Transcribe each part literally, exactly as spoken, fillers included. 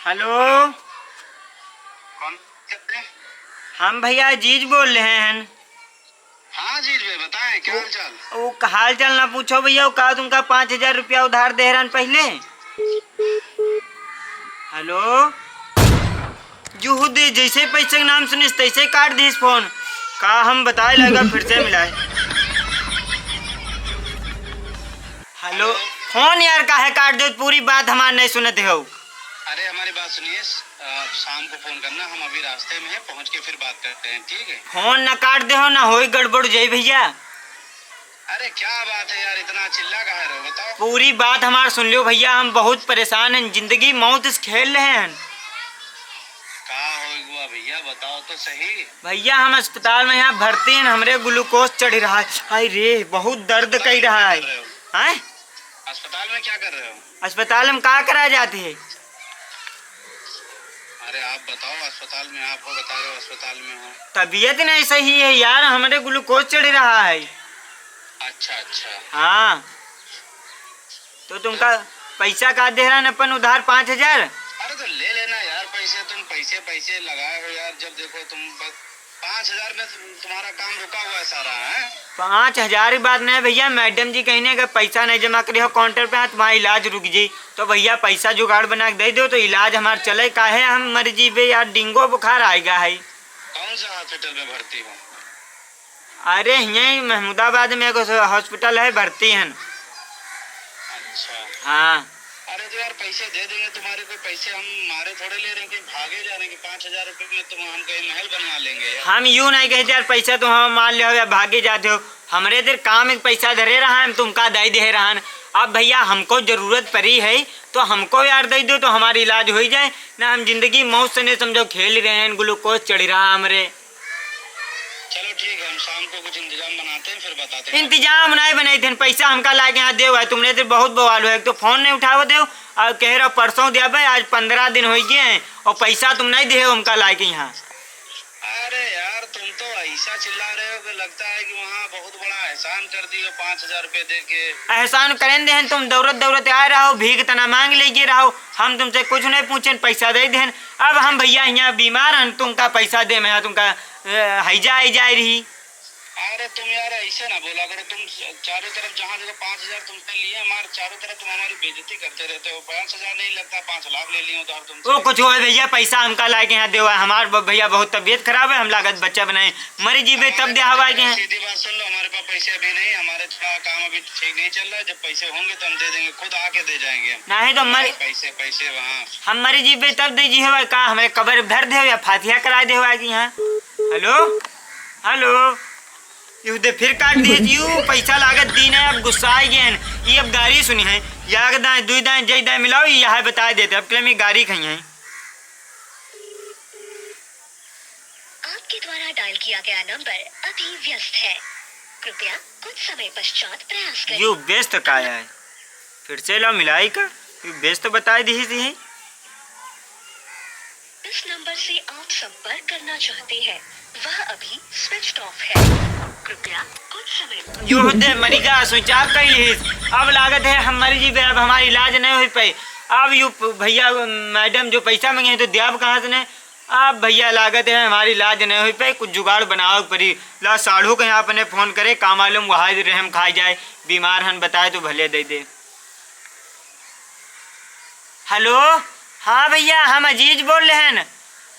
हेलो। कौन? हम भैया अजीज बोल रहे हैं। हाँ अजीज भाई, बताएं, क्या हाल चाल? वो हाल चाल ना पूछो भैया, वो का तुमका पाँच हजार रुपया उधार दे रहन पहिले। हेलो। जुहू दे, जैसे पैसे के नाम सुनिस तैसे काट दिस फोन। का हम बताए लगा, फिर से मिलाए। हेलो। हेलो। फोन यार काहे काट देत, पूरी बात हमार नहीं सुनत हो। अरे हमारी बात सुनिए, अ, शाम को फोन करना, हम अभी रास्ते में हैं, पहुंच के फिर बात करते हैं, ठीक है? फोन ना काट दे हो, ना होई गड़बड़ जाई भैया। अरे क्या बात है यार, इतना चिल्ला काहे रहे हो, बताओ। पूरी बात हमार सुन लियो भैया, हम बहुत परेशान हैं, जिंदगी मौत से खेल रहे हैं। का हो गया भैया, बताओ तो सही। भैया हम अस्पताल में यहाँ भर्ती हैं, हमरे ग्लूकोज चढ़ रहा है। हाय रे, बहुत दर्द अस्पताल कर में रहा क्या है। कर रहे हो? हैं? अस्पताल में क्या कर रहे हो? अस्पताल में का करा जाती है? अरे आप बताओ, अस्पताल में आप हो, बता रहे हो अस्पताल में हो। तबीयत नहीं सही है यार, हमरे ग्लूकोज चढ़ रहा है। अच्छा, अच्छा। हाँ। तो तुमका तो पैसा का दे रहा अपन उधार पाँच हजार? अरे तो ले लेना यार पैसे, तुम पैसे, पैसे लगाए हो यार, जब देखो तुम बस पाँच हजार में तुम्हारा काम रुका हुआ है सारा, हैं? पाँच हजार की बात नहीं भैया, मैडम जी कहने अगर पैसा नहीं जमा करे हो काउंटर पे, हाँ, तुम्हारा इलाज रुक जाई। तो भैया पैसा जुगाड़ बना के दे दो, तो इलाज हमार चले, काहे हम मर जीबे यार, डेंगू बुखार आएगा है। कौन सा हॉस्पिटल में भर्ती हो? अरे यहीं महमूदाबाद में एगो हॉस्पिटल है, भर्ती हन। अच्छा। हाँ। अरे तो यार पैसे दे देंगे तुम्हारे, कोई पैसे हम मारे थोड़े ले रहे हैं कि भागे जा रहे हैं कि पाँच हजार रुपये में तुम हम कहीं महल बनवा लेंगे यार। हम यूं नहीं कहते यार, पैसा तो हम मार ले हो या भागे जाते हो, हमरे इधर काम एक पैसा धरे रहा है, हम तुमका दे दे रहा है। अब भैया हमको जरूरत पड़ी है तो हमको यार दे दो तो हमारा इलाज हो जाए, ना हम जिंदगी मौत से नहीं समझो खेल रहे हैं, ग्लूकोज चढ़ रहा हमरे। चलो ठीक है, हम शाम को कुछ इंतजाम बनाते हैं, फिर बताते हैं। इंतजाम नहीं बनाई थे, पैसा हमका लाके यहाँ देव है, तुमने तो बहुत बवाल हो, एक तो फोन नहीं उठावत हो और कह रहे हो परसों देबे, आज पन्द्रह दिन हो गए हैं और पैसा तुम नहीं दे हो हमका लाके यहाँ। अरे यार, तुम तो ऐसा चिल्ला रहे हो कि लगता है कि वहाँ बहुत बड़ा एहसान कर दिए, पाँच हजार रुपये दे के। एहसान करें दे हैं, तुम दौड़त दौड़त आए रहो, भीख तना मांग ले गए रहो, हम तुमसे कुछ नहीं पूछें, पैसा दे दें। अब हम भैया यहाँ बीमार हन, तुमका पैसा दे में तुमका, अ, हैजा आई जाए रही। अरे तुम यार ऐसे ना बोला करो, तुम चारों तरफ जहाँ देखो पाँच हजार तुमसे लिए, हमारे चारों तरफ तुम हमारी बेइज्जती करते रहते हो। पाँच हजार नहीं लगता, पाँच लाख ले लिए उधार तुमसे। ओ कुछ होए भैया, पैसा हमका लाके यहाँ देवा, हमार ब-, भैया बहुत तबीयत खराब है, हम लागत बच्चा बनाए मरी जीबे तब दे हवा के हैं। सीधी बात सुन लो, हमारे पास पैसे अभी नहीं, हमारे थोड़ा काम अभी ठीक नहीं चल रहा है, जब पैसे होंगे तो हम दे देंगे, खुद आके दे जाएंगे हम। नहीं तो मर- पैसे, पैसे वहाँ। हम मरी जीबे तब दे जी हवा का, हमें कबर भर दे हो या फातिहा करा दे हवा के यहाँ। हेलो, हेलो, यू दे फिर काट दिए जी, यू पैसा लागत दी नहीं, अब गुस्सा आ गए हैं। ये अब गारी सुनी है, या के दाएं, दुई दाएं, जय दाएं मिलाओ, ये यहाँ बता देते, अब के लिए गारी खाई हैं। आपके द्वारा डायल किया गया नंबर अभी व्यस्त है, कृपया कुछ समय पश्चात प्रयास करें। यू व्यस्त का है? फिर से ला मिलाई का, यू व्यस्त बताई दी थी। इस नंबर से आप संपर्क करना चाहते हैं, वह अभी switched off है। कृपया कुछ समय। यो होते मरिगा switch off कर ली। अब लागत है हम मरी जीबे, अब हमार इलाज नहीं हो पाए। अब यू प-, भैया, मैडम जो पैसा मांगे हैं तो द्याब कहाँ से ने? अब भैया लागत है हमार इलाज नहीं हो पाए, कुछ जुगाड़ बनावे के पड़ी। ला साढ़ू के यहाँ अपने फोन करे, का मालूम वहाँ रहम खा जाए, बीमार हन बताए तो भले दे दे। हेलो, हाँ भैया, हम अजीज बोल रहे हैं।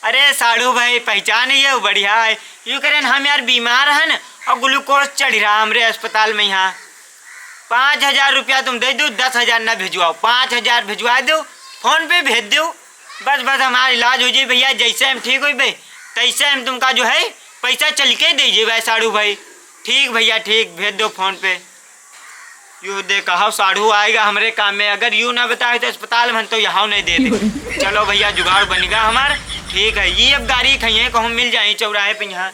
अरे साढ़ू भाई, पहचान है, बढ़िया है। यू करें हम यार बीमार हन और ग्लूकोज चढ़ रहा हमरे अस्पताल में यहाँ। पाँच हजार रुपया तुम दे दो, दस हजार ना भिजवाओ, पाँच हजार भिजवा दो, फोन पे भेज दो। बस, बस हमारा इलाज हो जाए भैया, जैसे हम ठीक होइबे तैसे हम तुमका जो है पैसा चल के दे जेबे साढ़ू भाई। ठीक भैया, ठीक, भेज दो फोन पे। यू दे कहो साढ़ू आएगा हमरे काम में, अगर यू ना बताए तो अस्पताल में तो यहाँ नहीं दे दे। चलो भैया, जुगाड़ बनिगा हमार। ठीक है, ये अब गारी खाइए कहूँ मिल जाए चौराहे पे यहाँ।